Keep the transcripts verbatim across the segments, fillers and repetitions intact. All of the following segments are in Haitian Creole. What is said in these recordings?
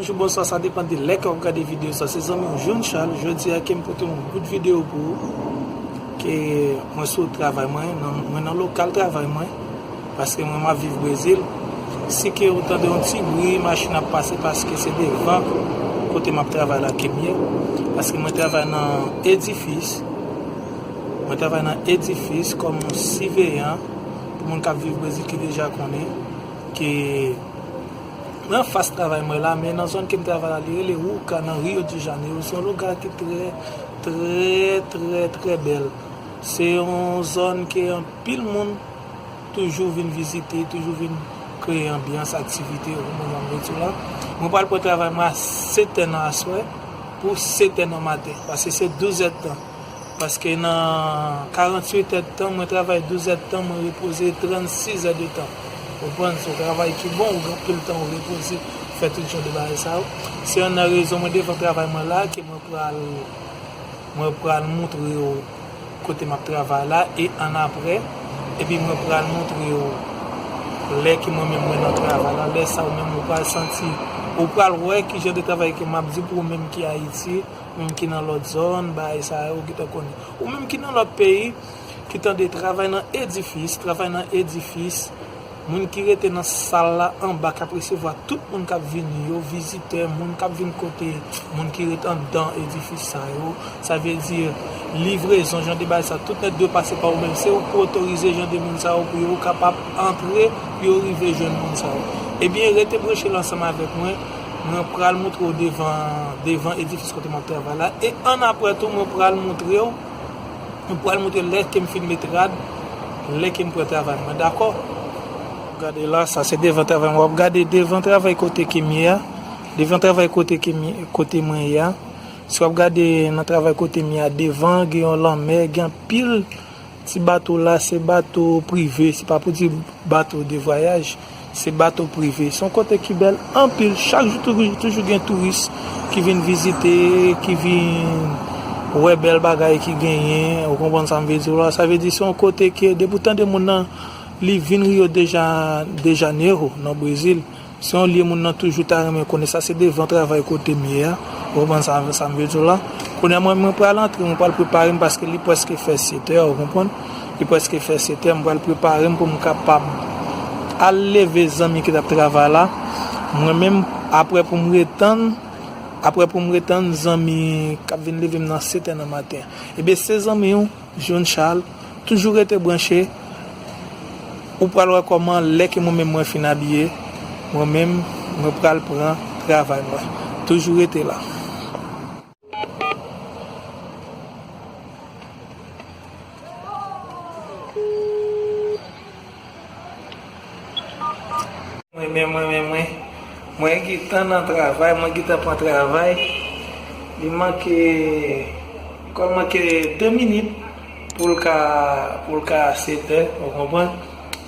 Bonjou, bonswa, sa depann de lè ke w ap gade videyo sa. Se zanmi w John Charles, jodi a ke m pote yon bout videyo pou ou. Ke mwen sou travay mwen, nan, mwen nan lokal travay mwen, paske mwen m ap viv Brezil. Si ke ou tande yon ti bri machin ap pase, paske se devan kote m ap travay la ke m ye. Paske mwen travay nan edifis, mwen travay nan edifis kòm siveyan. Pou moun k ap viv Brezil ki deja konnen ke mwen anfas travay mwen la, men nan zòn ke m travay la, li rele Ruka, nan Rio de Janeiro. Se yon lugar ki trè, trè, trè, trè bèl. Se yon zòn ke anpil moun toujou vin vizite, toujou vin kreye anbyans, aktivite, ou konprann sa m vle di w la. Mwen pral pran travay mwen a sèt è nan aswè pou sèt è nan maten, paske se douz è tan. Paske nan karanntuit èdtan, mwen travay douz èdtan, mwen repoze trannsis èdtan. Ou konprann, se yon travay ki bon, ou gen anpil tan ou repoze, fè tout jan de bagay sa yo. Se youn nan rezon mwen devan travay mwen la, ke mwen pral, mwen pral montre w kote m ap travay la, e annapre, epi mwen pral montre w lè ke mwen menm mwen nan travay la, lè sa ou menm ou pral santi, ou pral wè ki jan de travay ke m ap di pou ou menm ki Ayiti, menm ki nan lòt zòn, bagay sa yo, ou gentan konnen. Ou menm ki nan lòt peyi, ki tande travay nan edifis, travay nan edifis, moun ki rete nan sal la anba k ap resevwa tout moun k ap vini yo, vizitè, moun k ap vin kote moun ki rete anndan edifis sa yo, sa vle di livrezon, jan de bagay sa, tout nèt dwe pase pa ou menm. Se ou ki otorize jan de moun sa yo pou yo kapab antre, pou yo rive jwenn moun sa yo. Ebyen, rete branche la ansanm avèk mwen. Mwen pral montre w devan, devan edifis kote m ap travay la. E annapre tou, mwen pral montre w, mwen pral montre lè ke m fin met rad, lè ke m pran travay mwen, dakò? Gade la, sa se devan travay mwen. W ap gade devan travay kote ke m ye a. Devan travay kote ke m, kote mwen ye a. Si w ap gade nan travay kote m ye a, devan, gen yon lanmè, gen anpil Ti bato la, se bato prive, se pa pou di bato de vwayaj, se bato prive. Se yon kote ki bèl anpil. Chak jou, toujou, toujou gen touris ki vin vizite, ki vin wè bèl bagay ki genyen. Ou konprann sa m vle di w la? Sa vle di se yon kote ke, depi w tande moun nan, li vin Rio de Ja-, de Janeiro, nan Brezil, se yon lye moun nan toujou ta renmen konnen. Sa se devan travay kote m ye a. Ou konprann sa, sa m vle di w la? Kounye a mwen, mwen pral antre, mwen pral prepare m paske li prèske fè sèt è, ou konprann? Li prèske fè sèt è, mwen pral prepare m pou m kapab al leve zanmi ki t ap travay la. Mwen menm, apre pou m retann, apre pou m retann zanmi k ap vin leve m nan sèt è nan maten. Ebyen, se zanmi w, John Charles, toujou rete branche. Ou pral wè kòman lè ke mwen menm mwen fin abiye, mwen menm mwen pral pran travay mwen. Toujou rete la. Mwen menm, mwen menm, mwen, mwen gentan nan travay, mwen gentan pran travay. Li manke, kòm manke de minit pou l ka, pou l ka sèt è, ou konprann?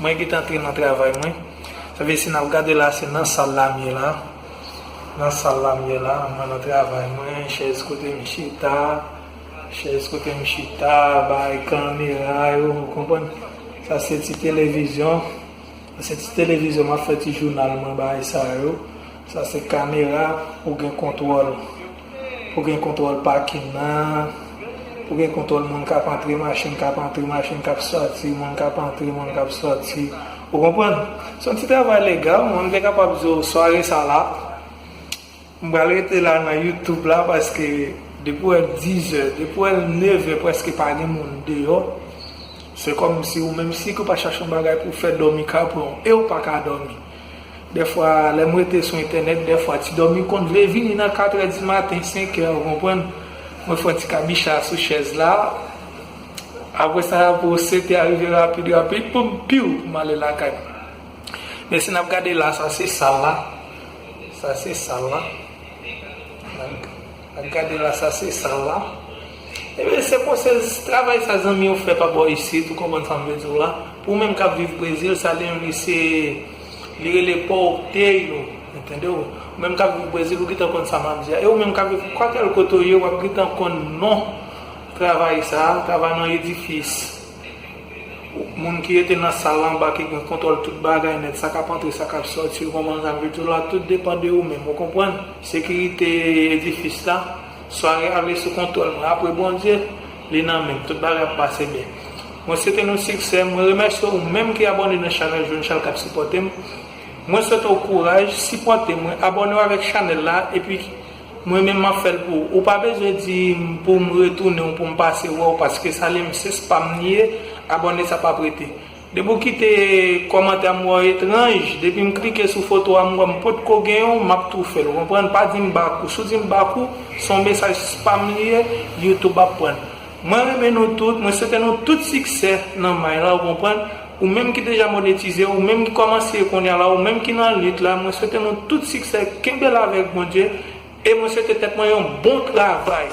Mwen gentan antre nan travay mwen. Sa vle si n ap gade la, se nan sal la m ye la. Nan sal la m ye la, mwen nan travay mwen, chèz kote m chita, chèz kote m chita, bay kamera yo, ou konprann? Sa se ti televizyon. Se ti televizyon, m ap fè ti jounal mwen, bagay sa yo. Sa se kamera pou gen kontwòl. Pou gen kontwòl pakin nan, pou gen kontwòl moun k ap antre, machin k ap antre, machin k ap sòti, moun k ap antre, moun k ap sòti. Ou konprann? Se yon ti travay legal, mwen m te kapab di w sware sa la. M pral rete la nan YouTube la paske depi w wè diz è, depi w wè nevè, prèske pa gen moun deyò. Se kòmsi ou menm si ke w pa chache yon bagay pou w fè dòmi ka pran w, e w pa ka dòmi. Dèfwa, lè m rete sou entènèt, dèfwa ti dòmi konn vle vini nan kat è di maten, senk è, ou konprann? Mwen fè yon ti kabicha sou chèz la. Apre sa, pou sèt è a rive rapid, rapid, pou m piw, pou m ale lakay mwen. Men si n ap gade la, sa se sal la. Sa se sal la. N ap gade la, sa se sal la. Ebyen, se konsa, travay sa zanmi yo fè pa bò isit, ou konprann sa m vle di w la. Pou ou menm k ap viv Brezil, sa li menm li se, li rele porteiro, entende w? Ou menm k ap viv Brezil, ou gentan konn sa m ap di a. E ou menm k ap viv kwakèl kote w ye, w ap gentan konn non travay sa, travay nan edifis. Moun ki rete nan sal anba ki gen kontwòl tout bagay nèt, sa k ap antre, sa k ap sòti, ou konprann sa m vle di w la, tout depann de ou menm, ou konprann? Sekirite edifis la, swa ale sou kontwòl mwen. Apre Bondye, li nan men m, tout bagay ap pase byen. Mwen swete nou siksè, mwen remèsye ou menm ki abòne nan chanèl Jwenn Chal k ap sipòte m. Mwen swete w kouraj, sipòte mwen, abòne w avèk chanèl la, epi mwen menm m ap fè l pou ou. Ou pa bezwen di m pou m retounen ou pou m pase wè w, paske sa li menm se spam li ye, abòne sa p ap rete. Depi w kite kòmantè a m wè w etranj, depi m klike sou foto a m wè m potko gen yon, m ap tou fè l, ou konprann? Pa di m bak ou, si w di m bak ou, se yon mesaj spam li ye, YouTube ap pran. Mwen renmen nou tout, mwen swete nou tout siksè nan may la, ou konprann? Ou menm ki deja monetize, ou menm ki kòmanse kounye a la, ou menm ki nan lit la, mwen swete nou tout siksè, kenbe la avèk Bondye, e mwen swete tèt mwen yon bon travay.